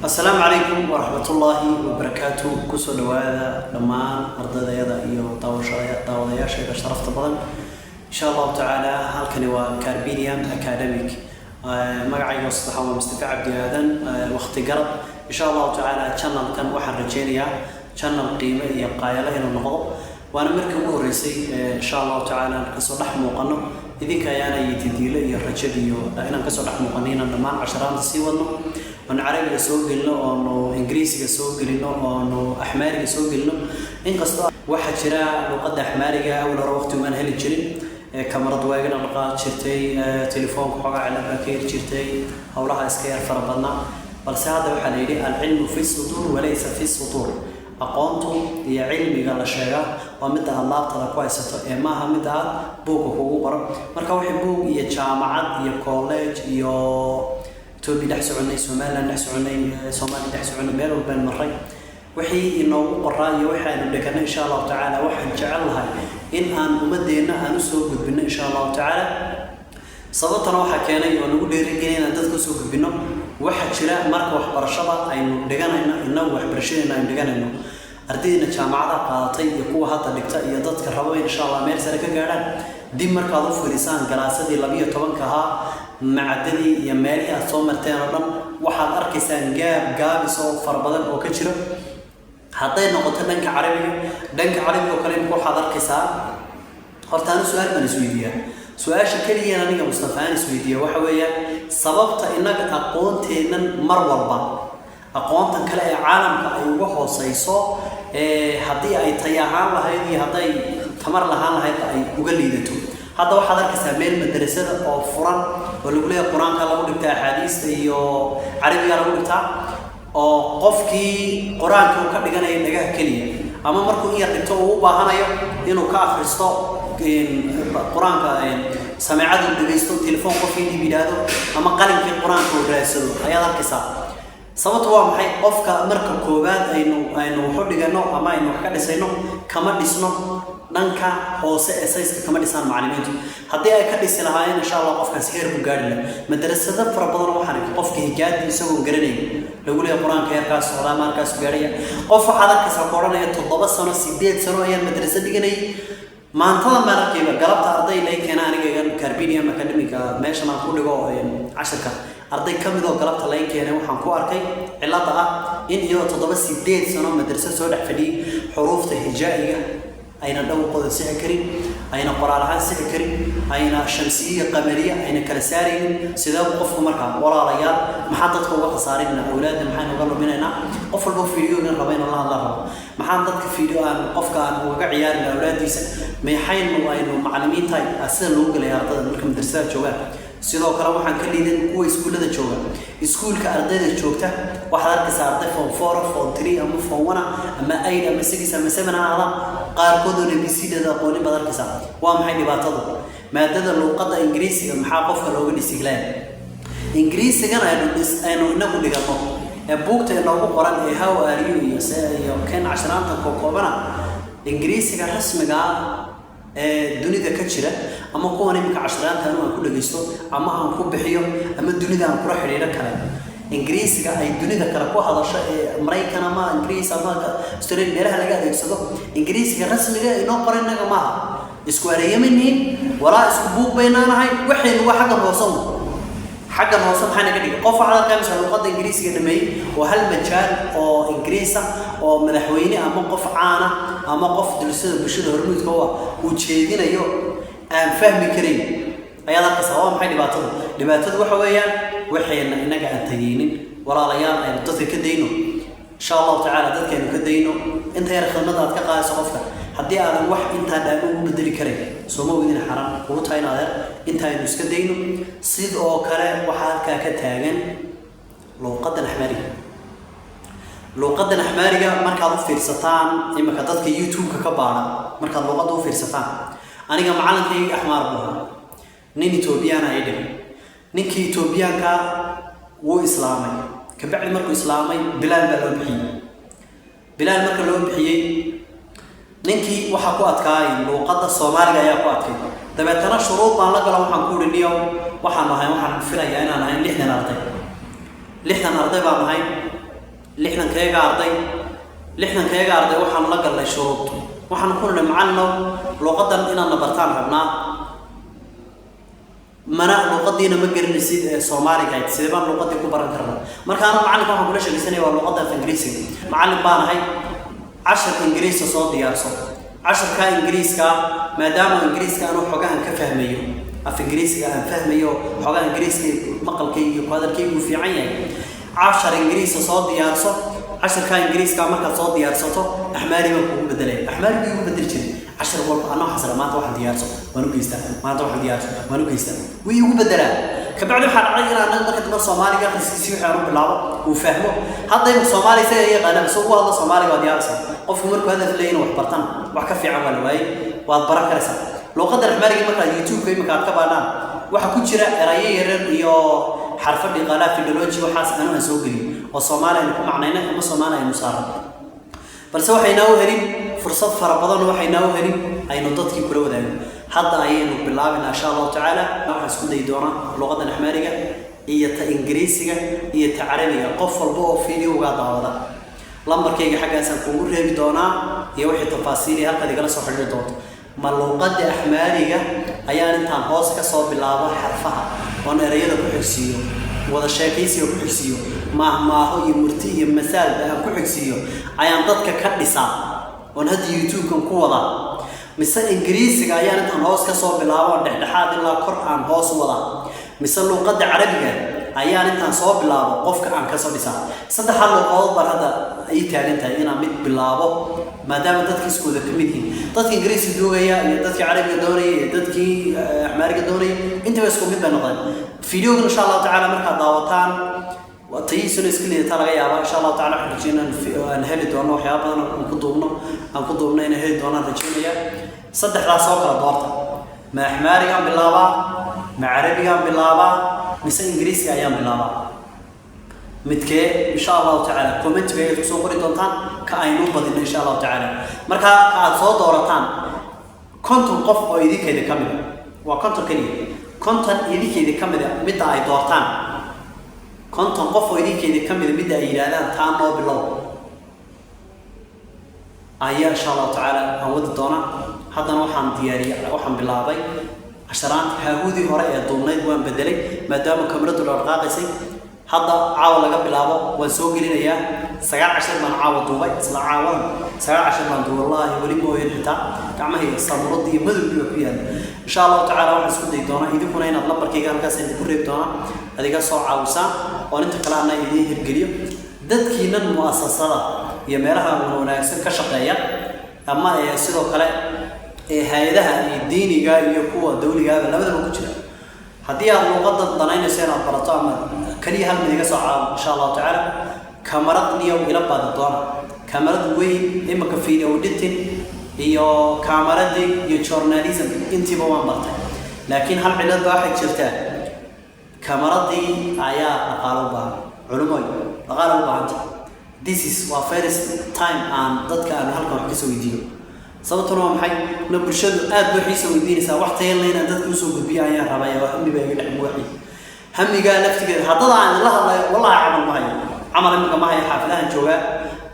Asalaamu calaykum waraxmatullaahi wabarakaatu. Kusoo dhawaada dhammaan ardadayada iyo daawadayaashayda sharafta badan. Insha Allahu tacaala, halkani waa Carbinium Academic. Magacayga saddexaad waa Mustafa Cabdi Aadan waqti garab. Insha Allahu tacaala, channelkan waxaan rajeynayaa channel qiimo iyo qaayalo inuu noqdo, waana markii ugu horreysay insha Allahu tacaala aan kasoo dhex muuqano. Idinka ayaana iyo didiilo iyo rajada iyo inaan kasoo dhex muuqano, inaan dhammaan casharaanta sii wadno, oonu Carabiga soo gelino, oonu Ingiriisiga soo gelino, oonu Axmaariga soo gelino. Inkastoo waxaa jira luqadda Axmaariga awal hore waqti umaan heli jirin, kamarad waagana la qaad jirtay, telefoonka xoogaa cilad baa ka heli jirtay, howlaha iska yar fara badnaa. Balse hadda waxaa la yidhi: "العلم في الصدور وليس في السطور." Aqoontu iyo cilmiga la sheegaa waa midda aad laabtada ku haysato ee maaha midda aad buugga kugu qoran. Marka wixii buug iyo jaamacad iyo college iyo Etoobiya dhex soconay, Somaliland dhex soconay, Soomaaliya dhex soconay, meel walbaan maray, wixii inoogu qoraa iyo wixii aynu dheganay, insha Allahu tacaala waxaan jecel lahay in aan ummadeenna aan usoo gudbino, insha Allahu tacaala. Sababtana waxaa keenay oo nagu dhiirigelin inaan dadka usoo gudbino, waxaa jira marka waxbarashada aynu dhiganayno, innagu waxbarashadeena aynu dhiganayno, ardaydiina jaamacadaha qaadatay iyo kuwa hadda dhigta iyo dadka raba insha Allah meel sare ka gaadhaan, dib markaad u fiirisaan galaasadii 12-ka ahaa, macadadii iyo meelihii aad soo marteen oo dhan, waxaad arkaysaan gaab gaabis oo fara badan oo ka jira. Hadday noqoto dhanka Carabiga, dhanka Carabiga oo kale imika waxaad arkaysaa, horta anu su-aal baan isweydiiyaa. Su-aasha keliyan aniga Mustafaan isweydiiya waxa weeyaan sababta innaga aqoonteennan mar walba aqoontan kale ee caalamka ay uga hooseyso, haddii ay tay ahaan lahayd iyo hadday tamar lahaan lahayd ay uga liidato. Hadda waxaad arkaysaa meel madrasada oo furan oo lagu leeyahay Qur-aanka lagu dhigtaa, axaadiista iyo Carabiga lagu dhigtaa, oo qofkii Qur-aanka uu ka dhiganayo dhagaha keliya, ama markuu in yar dhigto uu u baahanayo inuu ka akhristo Qur-aanka, sameecadu dhegaysto, telefoon qofkii dhib yidhaahdo ama qalinkii Qur-aanka uu raadsado ayaad arkaysaa. Sababtu waa maxay? Qofka marka koowaad aynu waxu dhigano ama aynu wax ka dhisayno, kama dhisno dhanka hoose ee sayska, kama dhisaan macallimiintu. Haddii ay ka dhisi lahaayeen, insha Allah qofkaasi heer buu gaari lahaa. Madrasado fara badan waxaan arkay qofka higaadi isagoon garanayn lagu leeyahay Qur-aanka heerkaas socdaa, ma halkaas gaadhaya. Qof waxaad arkaysaa ku odhanaya 7 sano, 8 sano ayaan madrasad dhiganayay. Maantadan baan arkayba galabta arday lay keena aniga igan Carbinium Academica, meeshan aan ku dhigo cashirka, arday ka mid oo galabta lay keenay. Waxaan ku arkay cilada ah in iyadoo 7, 8 sano madrasad soo dhex fadhiyey, xuruufta hijaa'iga ayna dhawqooda sixi karin, ayna qoraal ahaan sixi karin, ayna shamsiye qamariye ayna kala saaraynin. Sidee buu qofku markaa? Walaalayaal, maxaa dadka uga khasaarinaa? Awlaadda maxaynu uga luminaynaa? Qof walba fiidiyogan raba inuu la hadla rabo, maxaan dadka fiidiyo aan qofka aan ugaga ciyaarina awlaaddiisa? Maxaynu aynu macallimiin tahay sida loogu gelaya ardada marka madrasada joogaan? Sidoo kale waxaan ka liidan kuwa iskuullada jooga. Iskuulka ardayda joogta waxaad arkaysaa arday form four, form three ama form one ama eight ama six ama seven ha ahaadaan, qaarkood oo ABCdada aqoonin baad arkaysaa. Waa maxay dhibaatadu? Maadada luuqadda Ingiriisiga maxaa qofka looga dhisiglaya? Ingiriisigan aynu inagu dhigano ee buugta inoogu qoran ee "How are you" iyo se iyo ken casharaanta kokoobana, Ingiriisiga rasmiga ee dunida ka jira ama kuwan iminka casharaanta anu aan ku dhagaysto ama aan ku bixiyo ama dunida aan kula xidhiidho kale, Ingiriisiga ay dunida kale ku hadasho ee Maraykan ama Ingiriis ama Australia meelaha laga adeegsado, Ingiriisiga rasmiga inoo qoran innaga maaha. Isku ereyamaniin walaa isku buug baynaanahay. Waxaynu waa xaggan hoose un. Xaggan hoose maxaa naga dhigay? Qof waxaad arkaa misal luqadda Ingiriisiga dhameeyey oo hal majaal oo Ingiriisa oo madaxweyne ama qof caana ama qof dulsada bulshada hormuudka u ah uu jeedinayo aan fahmi karayn ayaad arkaysaa. Waa maxay dhibaatadu? Dhibaatadu waxa weeyaan waxayna innaga aan tageynin. Walaalayaal, aynu dadka ka dayno, insha Allahu tacaala, dadkaynu ka dayno. Inta yar khidmada aad ka qaadayso qofka, haddii aadan wax intaa dhaamo ugu bedeli karayn, soo ma ogdin xaaraan kugu tahay in adeer intaaynu iska dayno. Sidoo kale waxaa halkaa ka taagan luuqadan Axmaariga. Luuqadan Axmaariga markaad u fiirsataan, iminka dadka YouTube-ka ka baadha, markaad luuqadda u fiirsataan, aniga macalinkayga Axmaar buu ahaa, nin Etoobiyaan ay dhigay. Ninkii Etoobiyaanka wuu islaamay. Kabacdi markuu islaamay, Bilaal baa loo bixiyey. Bilaal marka loo bixiyey, ninkii waxaa ku adkaayay luuqadda Soomaaliga ayaa ku adkay. Dabeetana shuruud baan la galo. Waxaan ku uhi: "Niyow, waxaan ahay, waxaan filayaa inaan ahayn 60 arday. 60 arday baan ahay." Lixdankayaga arday, 60-kayaga arday waxaanu la galnay shuruud. Waxaanu ku nidhi: "Macallinow, luuqadan inaadna bartaan rabnaa, mana luuqadiina ma garanaysid ee Soomaaliga ahayd. Sidee baan luuqadii ku baran karnaa?" Marka anu macallinka waxaan kula sheegaysanaya waa luuqadda af Ingiriisiga. "Macallin baan ahay, casharka Ingiriiska soo diyaarso. Casharka Ingiriiska, maadaama Ingiriiska anu xogahan ka fahmayo, af Ingiriisiga aan fahmayo, xogaha Ingiriiska maqalkayga iyo ku hadalkaygu uu fiican yahay, cashar Ingiriiska soo diyaarso. Casharka Ingiriiska markaad soo diyaarsato, Axmaari baan kugu bedelaya." Axmaari buu igu bedeli jiray cashar walba. Anoo xasra, maanta waxaan diyaarso waan u geystaa, maanta waxaan diyaarso waan u geystaa, wuu igu bedelaa. Kabacdi waxaa dhacday inaan anaga marka dambe Soomaaliga akhriskiisii wixii aan u bilaabo uu fahmo. Hadda imika Soomaaliya isaga yaqaanaba, soo ugu hadla Soomaaliga waad yaabeysaa. Qofku markuu hadaf leeyahay inuu wax bartana, wax ka fiican waa la waayey, waad baran karaysaa luuqadda Axmaariga. Markaad YouTube-ka imika aad ka baadhaan, waxaa ku jira erayo yaryar iyo xarfo dhiqalaa, philology, waxaas anu aan soo gelin oo Soomaali aynu ku macnaynay ama Soomaali aynu saaran, balse waxaynaa u helin fursad fara badan, waxaynaa u helin aynu dadkii kula wadaagno. Hadda ayaynu bilaabaynaa, insha Allahu tacaala. Waxaan isku dayi doonaa luqadan Axmaariga iyo ta Ingiriisiga iyo ta Carabiga. Qof walba oo videogaa daawada, lambarkayga xaggaasaan kuugu reebi doonaa iyo wixii tafaasiiliya halkaad igala soo xidhiiri doonto. Ma luuqadda Axmaariga ayaan intaan hoos ka soo bilaabo xarfaha oon ereyada ku xigsiiyo, wada sheekaysiga ku xigsiiyo, maahmaaho iyo murti iyo masaalba aan ku xigsiiyo, ayaan dadka ka dhisaa oon hadda YouTube-kan ku wadaa, mise Ingiriisiga ayaan intaan hoos ka soo bilaabo oon dhexdhexaad ilaa kor aan hoos wadaa, mise luuqadda Carabiga ayaan intaan soo bilaabo qofka aan kasoo dhisaa? Saddexdaa luuqadood baan hadda ii taagan tahay inaan mid bilaabo, maadaama dadki iskooda ka mid yihiin, dadka Ingiriiska doogaya iyo dadkii Carabiga doonaya iyo dadkii Axmaariga doonaya, intaba isku mid bay noqdeen. Videogan, insha Allahu tacaala, markaad daawataan, tayiisuna iska liidataa laga yaabaa. Insha Allahu tacala waxaan rajeynaa aan heli doono waxyaaba badan aan ku duubno inaan heli doonaan rajeynaya. Saddexdaas oo kala doorta: ma Axmaarigaan bilaabaa, ma Carabigaan bilaabaa, mise Ingiriiska ayaan bilaabaa? Midkee? Insha Allahu tacaala commentiga ayaad kusoo qori doontaan ka aynu badino, insha Allahu tacaala. Markaa ka aad soo doorataan, 50 qof oo idinkayda ka mid a, waa 50 keliya, 50 idinkayda ka mid a midda ay doortaan, 50 qof oo idinkayda ka mida midda ay yidhaahdaan taa noo bilow, ayaa insha Allahu tacaala aan wadi doonaa. Haddana waxaan diyaariyey, waxaan bilaabay casharaanta. Haahuudii hore ee duubnayd waan bedelay maadaama kamaradu dhaqaaqaysay. Hadda caawa laga bilaabo waan soo gelinayaa. 9 cashar baan caawa duubay, isla caawadan 9 cashar baan duubay. Wallaahi weli mooyin, xitaa gacmahayga samuuradii iyo madowgii baa ku yaalla. Insha Allahu tacaala waxaan isku dayi doonaa idinkuna inaad lambarkayga halkaas idinku reebi doonaa, adiga soo caawisaan oon inta kale ana idiin hirgeliyo. Dadkiinan mu'asasada iyo meelaha wanaagsan ka shaqeeya ama ee sidoo kale ee hay-adaha iyo diiniga iyo kuwa dawligaaba labadaba ku jira, haddii aad luuqadda danaynayso inaad barato ama kaliya hal mid iga soo caawo, insha Allahu tacaala, kamarad niyow ila baadi doona, kamarad weyn. Imika video editing iyo kamaradii iyo journalism intiiba waan bartay, laakiin hal cilad baa waxay jirtaa: kamaradii ayaa dhaqaalo u baahan. Culumoy, dhaqaalo u baahanta. This is waa first time aan dadka aan halkan wax kasoo weydiiyo. Sababtuna waa maxay? Na bulshadu aad bay xiisa weydiinaysaa. Wax tayalna inaan dadka usoo gudbiyo ayaan rabaya. Waa hami baa iga dhex buuxay, hamigaa laftigeeda. Haddada aan la hadlayo, wallahi camal ma hayo, camal imika ma hayo. Xaafidahan joogaa,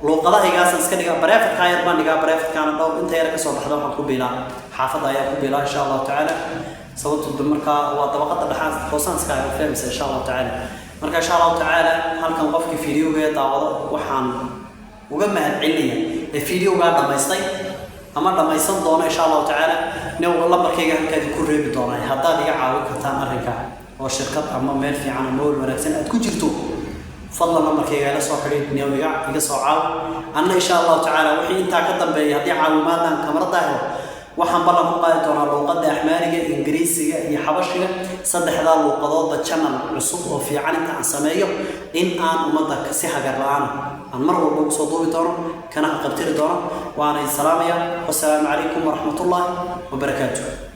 luuqadahaygaasaan iska dhigaa, private-kaa yar baan dhigaa. Private-kaana dhowr inta yar kasoo baxda waxaan ku biilaa xaafadda ayaa ku biilaa, insha Allahu tacaala. Sababtu markaa waa dabaqada dhexaan hoosaan iska hayo, fahmaysa, insha Allahu tacaala. Marka, insha Allahu tacaala, halkan qofkii videoga daawado waxaan uga mahad celinaya ee videogaa dhamaystay ama dhammaysan doona, insha Allahu tacaala, nin lambarkayga halkaa idinku reebi doonaa. Haddaad iga caawin kartaan arrinka oo shirkad ama meel fiican ama meel wanaagsan aad ku jirto, fadlan lambarkayga ila soo xidhiid, niyow iga soo caaw. Anna, insha Allahu tacaala, wixii intaa ka dambeeya, haddii caawimaadaan kamarada helo, waxaan ballan ku qaadi doonaa luuqadda Axmaariga, Ingiriisiga iyo Xabashiga, saddexdaa luuqadoodba channel cusub oo fiican inta aan sameeyo in aan ummadda si hagar la-aana aan mar walba ugu soo duubi doono kana haqabtiri doono. Waana idin salaamaya. Wasalaamu calaykum waraxmatullaahi wabarakaatuh.